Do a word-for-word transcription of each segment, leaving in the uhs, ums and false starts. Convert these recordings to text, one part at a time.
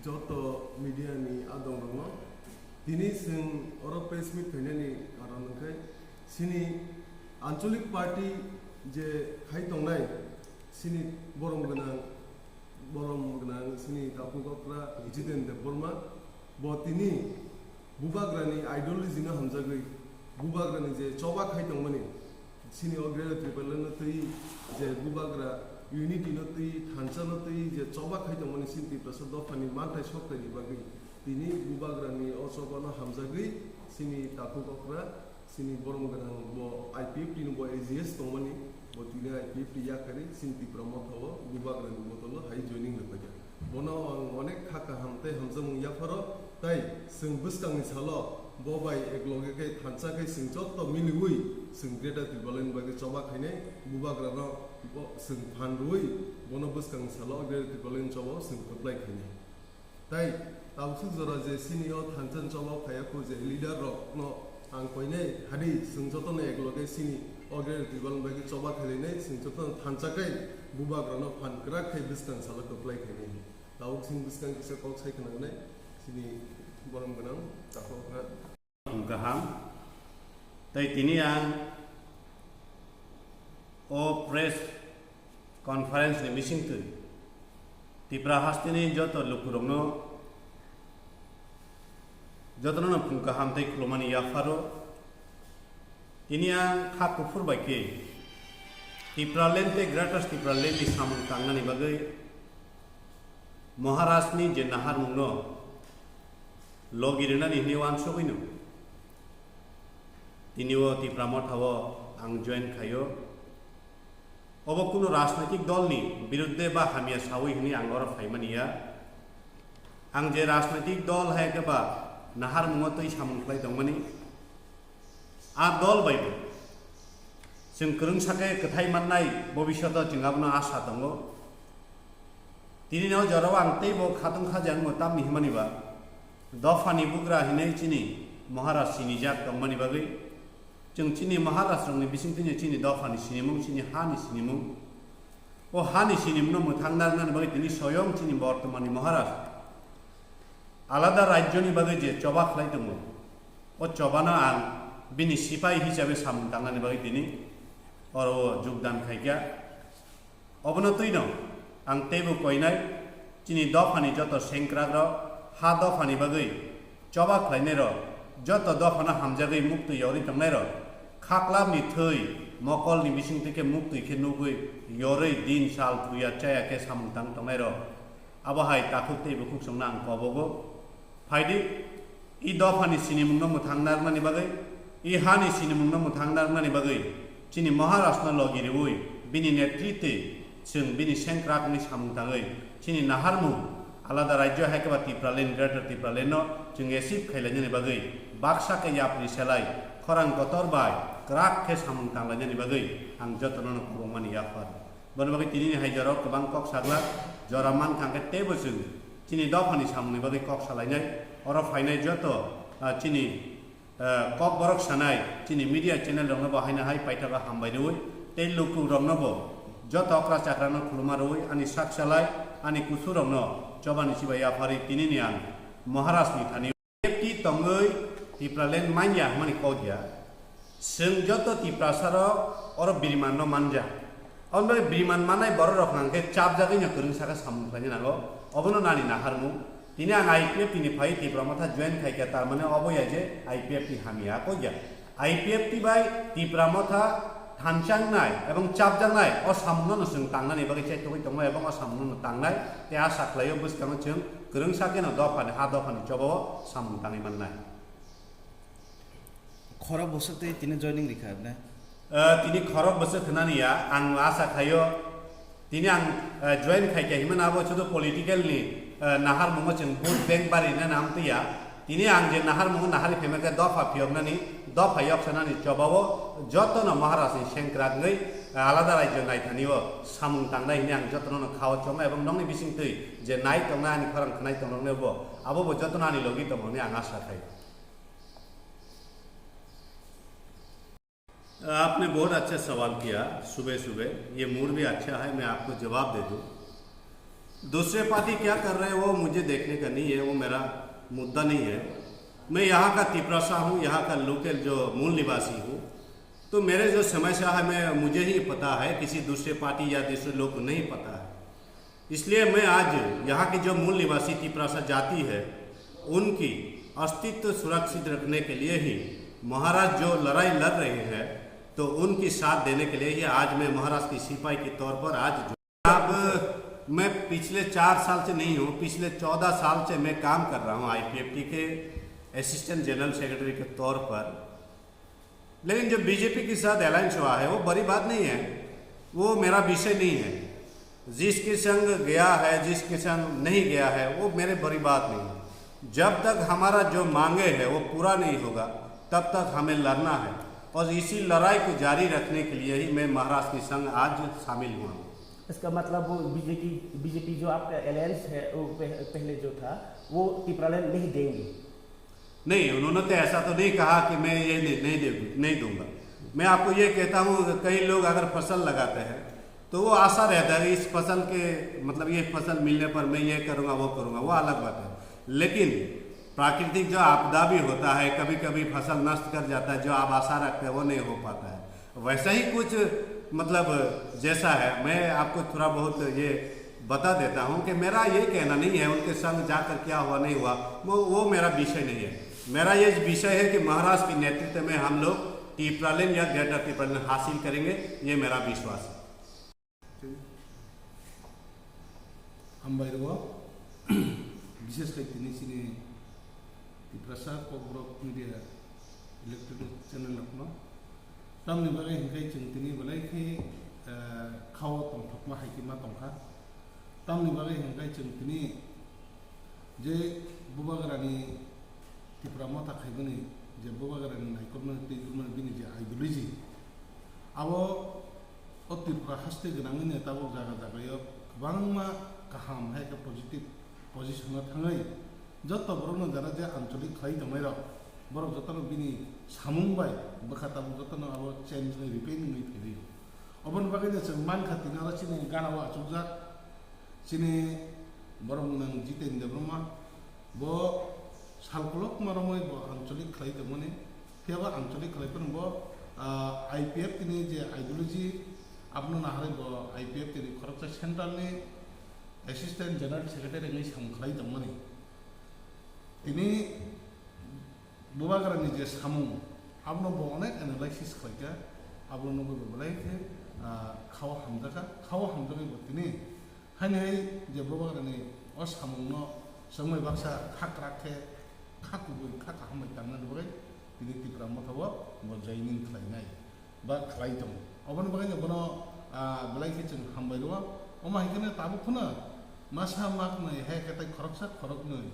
Joto media ni adong rokno tini chwng oro press meet khainani karon hwnkhe chini anchalik party je khai tongnai chini borom gwnang, borom gwnang chini takhuk okra Jiten Debbarma bo tini Bubagrani ideology no hamjagwi, Bubagrani je choba khai tongmani, chini o Greater Tipraland no twi je Bubagra unity no twi, thansa no twi je choba khai tongmani, chini Tiprasa dophani manthai sokthai ni bagwi tini Bubagrani o choba no hamjagwi chini takhuk okra, chini borom gwnang bo I P F T ni bo A G S tongmani, bo tini I P F T yakarwi chini Tipra Motha o Bubagrani bodol o hai joining rwphaikha. Bono ang onek kha kaham tei hamjakmung yapharo, tai chwng bwskangni salo bo bai ekloge khe thansa khe chwng joto miliwi chwng Greater Tipraland bagwi choba khainai, Bubagrano bo chwng phan rwui bono bwskangni salo Greater Tipraland choba chwng kwplai khainai. Tai tabuk jora je chini o thansa choba phaiya kho je leader rokno ang koinai hadi chwng jotono ekloge chini o Greater Tipraland bagwi choba khailainai, chwng jotono thansa khe Bubagrano phan kwrak khai bwskang salo kwplai khainai. Tabuk chini bwskang kisa kok sai khwnangnai chini borom gwnang takhuk okra. Kaham. Tai tini ang o press conference ni bisingtwi Tipra hasteni joto lukurokno jotono no phung kaham tei khulumani yapharo. Tini ang kha kuphur bai khe Tipraland tei Greater Tipraland ni samung tangnani bagwi Maharaj ni je naharmung no logi rwnani hwnwi uansugwi no tini o Tipra Motha o ang join khaio. Obo kunu rajnaitik dol ni birudde ba hamya sawi hwnwi ang oro phaimani ya. Ang je rajnaitik dol hai khe ba naharmungo twi samung khlai tongmani, a dol bai bo chwng kwrwngsa khe kwthai mannai bobishoto chwng abono asa tongo. Tini no jorao ang teibo khatung kha jang bo tamni himani ba dophani bugra hinwi chini Maharaj sinijak tongmani bagwi. Chwng chini Maharaj rokni bisingtwi no chini dophani sinimung, chini hani sinimung. O hani sinimungno mwthang narwknani bagwi tini soyong chini bortomani Maharaj alada rajyoni bagwi je choba khlai tongo, o chobano ang bini sipai hisabe samung tangnani bagwi tini oro o jogdan khaikha. Obono twino ang teibo koinai, chini dophani joto sengkrakrok, ha dophani bagwi choba khlainairok, joto dophano hamjagwi muktwi yorwi tongnairok, khaklapni thwi mokolni bisingtwi khe muktwi khe nugwi yorwi din sal puya chaya khe samung tang tongnairok, abo hai takhuk tei bukhuk chwngno ang kobogo. Phaidi, i dophani sinimungno mwthang narwknani bagwi, i hani sinimungno mwthang narwknani bagwi, chini Maharajno logi rwui, bini netritwi chwng bini sengkrakni samung tangwi, chini naharmung alada rajyo hai khe ba Tipraland, Greater Tipralandno chwng achieve khailainani bagwi, baksa khe yapri selai, khorang kotor bai kwrak khe samung tanglainani bagwi ang jotono no khulumani yaphar. Boni bagwi tinini hai jorao kwbang kok saglak, jora mankha hwnkhe teibo chwng chini dophani samungni bagwi kok salainai. Oro phainai joto, ah, chini, ah, kok borok sanai chini media channel rokno bo haino hai paithago hambai rwui tei lukurokno bo joto okra chakrano khuluma rwui ani sak salai ani kusurokno chobani chibai yapharwi tinini ang Maharajni thani. F T tongwi Tipraland manya hwnmani kok ya. Chwng joto Tiprasarok oro birimanno manja. Aboni bagwi biriman mannai bororok hwnkhe chapjagwino kwrwngsa khe samung khlaina nango. Obono nani naharmung. Tini ang I P F T ni phai Tipra Motha join khaikha, tar mane obo ya je I P F T hamya kok ya. I P F T bai Tipra Motha thanchaknai ebong chapjaknai o samungno no chwng tangnani bagwi chaithogwi tongo ebong o samungno no tangnai tei asa khlaio bwskango chwng kwrwngsa kheno dophani ha dophani chobao samung tangwi mannai. Khorok bwswk tei tini joining rikha ebne? Eh, tini khorok bwswk hwnani ya, ang asa khaio. Tini ang, eh, join khaikha himani abo chudu political ni, eh, naharmungo chwng vote bank barinani amtwi ya. Tini ang je naharmungo nahari phaima khe dopha phiyoknani, dopha yoksanani chobao jotono Maharaj ni sengkrak wngwi, eh, alada rajyo naithani o samung tangnai hwnwi ang jotono no khao chongo ebong nokni bisingtwi je nai tongnai ani khorang khwnai tongrokno bo abo bo jotono ani logi tongo hwnwi ang asa khai. आपने बहुत अच्छा सवाल किया, सुबह सुबह ये मूड भी अच्छा है, मैं आपको जवाब दे दूं। दूसरे पार्टी क्या कर रहे हैं, वो मुझे देखने का नहीं है, वो मेरा मुद्दा नहीं है। मैं यहाँ का तिपरासा हूँ, यहाँ का लोकल जो मूल निवासी हूँ। तो मेरे जो समस्या है, मैं, मुझे ही पता है, किसी दूसरे पार्टी या दूसरे लोग को नहीं पता है। इसलिए मैं आज यहाँ की जो मूल निवासी तिपरासा जाति है, उनकी अस्तित्व सुरक्षित रखने के लिए ही महाराज जो लड़ाई लड़ रहे हैं, तो उनकी साथ देने के लिए ही आज मैं महाराज की सिपाही के तौर पर आज जो, अब मैं पिछले चार साल से नहीं हूँ, पिछले चौदह साल से मैं काम कर रहा हूँ आईपीएफटी के असिस्टेंट जनरल सेक्रेटरी के तौर पर। लेकिन जो बीजेपी के साथ अलायंस हुआ है, वो बड़ी बात नहीं है, वो मेरा विषय नहीं है। जिसके संग गया है, जिसके संग नहीं गया है, वो मेरे बड़ी बात नहीं है। जब तक हमारा जो मांगे है वो पूरा नहीं होगा, तब तक हमें लड़ना है और इसी लड़ाई को जारी रखने के लिए ही मैं महाराज के संग आज शामिल हुआ हूँ। इसका मतलब वो बीजेपी, बीजेपी जो आपका अलायंस है, वो पह-, पहले जो था, वो टिपरालैंड नहीं देंगे? नहीं, उन्होंने तो ऐसा तो नहीं कहा कि मैं ये नहीं, नहीं दे, नहीं दूंगा। मैं आपको ये कहता हूँ कि कई लोग अगर फसल लगाते हैं तो वो आशा रहता है कि इस फसल के, मतलब, ये फसल मिलने पर मैं ये करूँगा, वो करूँगा, वो अलग बात है। लेकिन प्राकृतिक जो आपदा भी होता है, कभी कभी फसल नष्ट कर जाता है, जो आप आशा रखते हैं वो नहीं हो पाता है। वैसा ही कुछ, मतलब, जैसा है, मैं आपको थोड़ा बहुत ये बता देता हूँ कि मेरा ये कहना नहीं है उनके संग जाकर क्या हुआ नहीं हुआ, वो, वो मेरा विषय नहीं है। मेरा ये विषय है कि महाराज के नेतृत्व में हम लोग टिपरालैंड या ग्रेटर टिपरालैंड हासिल करेंगे, ये मेरा विश्वास है। Hambai rwo, bishes khai tini chini Tiprasa Kokborok Media Electronic Channel rokno. Tamni bagwi hwnkhe chwng tini belai khe, eh, khao tongthokma hai khe ma tongkha. Tamni bagwi hwnkhe chwng tini je Bubagrani Tipra Motha khaimani, je Bubagrani naikolmani twi kolmani bini je ideology, abo o Tripura haste gwnangwini tabuk jaga jagao kwbangma kaham hai khe positive position-o thangwi joto borokno jara je ancholik khlai tongnairok, borok jotono bini samung bai bwkha tabuk jotono abo change wngwi repaint wngwi phaio. Oboni bagwino chwng mankha tini oro chini gana o achukjak chini borok mwnang Jiten Debbarma, bo sal kolokma romwi bo ancholik khlai tongmani, phiya bo ancholik khlai phano bo, ah, I P F tini je ideology, abono naharwi bo I P F tini khoroksa central ni Assistant General Secretary wngwi samung khlai tongmani. Tini Bubagrani je samung, abono bo onek analysis khlaikha, abono nugwi bo belai khe, ah, khao hamjakha, khao hamjagwi bo tini haini hai je Bubagrani o samungno chwngbai baksa kha kwrak khe, kha kubui, kha kaham bai tangnani bagwi tini Tipra Motha o bo joining khlainai ba khlai tongo. Oboni bagwino bono, ah, belai khe chwng hambai rwo. Omo hai kheno tabuk phano masa maknwi hai khe tei khoroksa khoroknwi,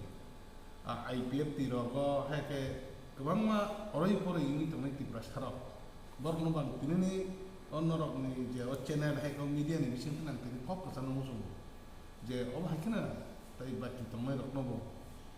ah, I P F T rogo hai khe kwbangma oroi poroi wngwi tongnai Tiprasa rok. Borokno bo ang tinini o norokni je o channel hai khe o media ni bisingtwi ang tini kok kwchangno muchungo. Je obo hai kheno tei baki tongnai rokno bo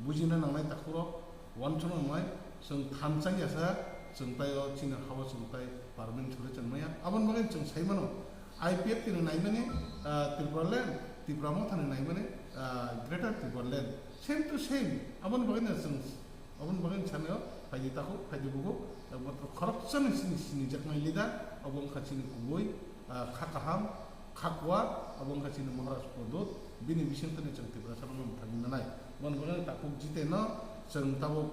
bujina nangnai takhuk rok, uansukna nangnai, chwng thansa ya sa, chwng tai o chini ha-o chwng tai permanent solution maya. Aboni bagwi chwng sai mano, I P F T ni naimani, ah, Tipraland, Tipra Motha ni naimani, ah, Greater Tipraland, same to same. Aboni bagwi no chwng, aboni bagwi no sanai o, phaidi takhuk, phaidi bukhuk, ekmatro khoroksa ni sini, sinijaknai leader, obo wngkha chini kubui, ah, kha kaham, kha kuar, abo wngkha chini Maharaj Pradyot, bini bisingtwi chwng Tiprasa rokno mwthangwi nanai. Bono bagwi takhuk Jiten no chwng tabuk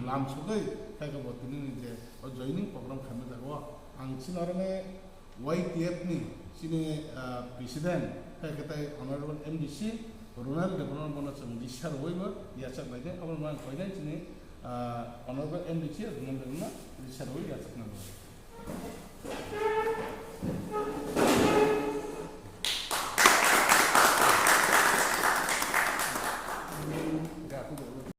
lam sugwi, hai khe bo tini ni je o joining program khaima jaga o ang chini oro ni Y T F ni chini, ah, president, hai khe tai honorable M D C Ronald Debbarma bono chwng risa rwui bo yachak nai de, abo no ang koinai chini, ah, honorable M D C Ronald Debbarma risa rwui yachak nai.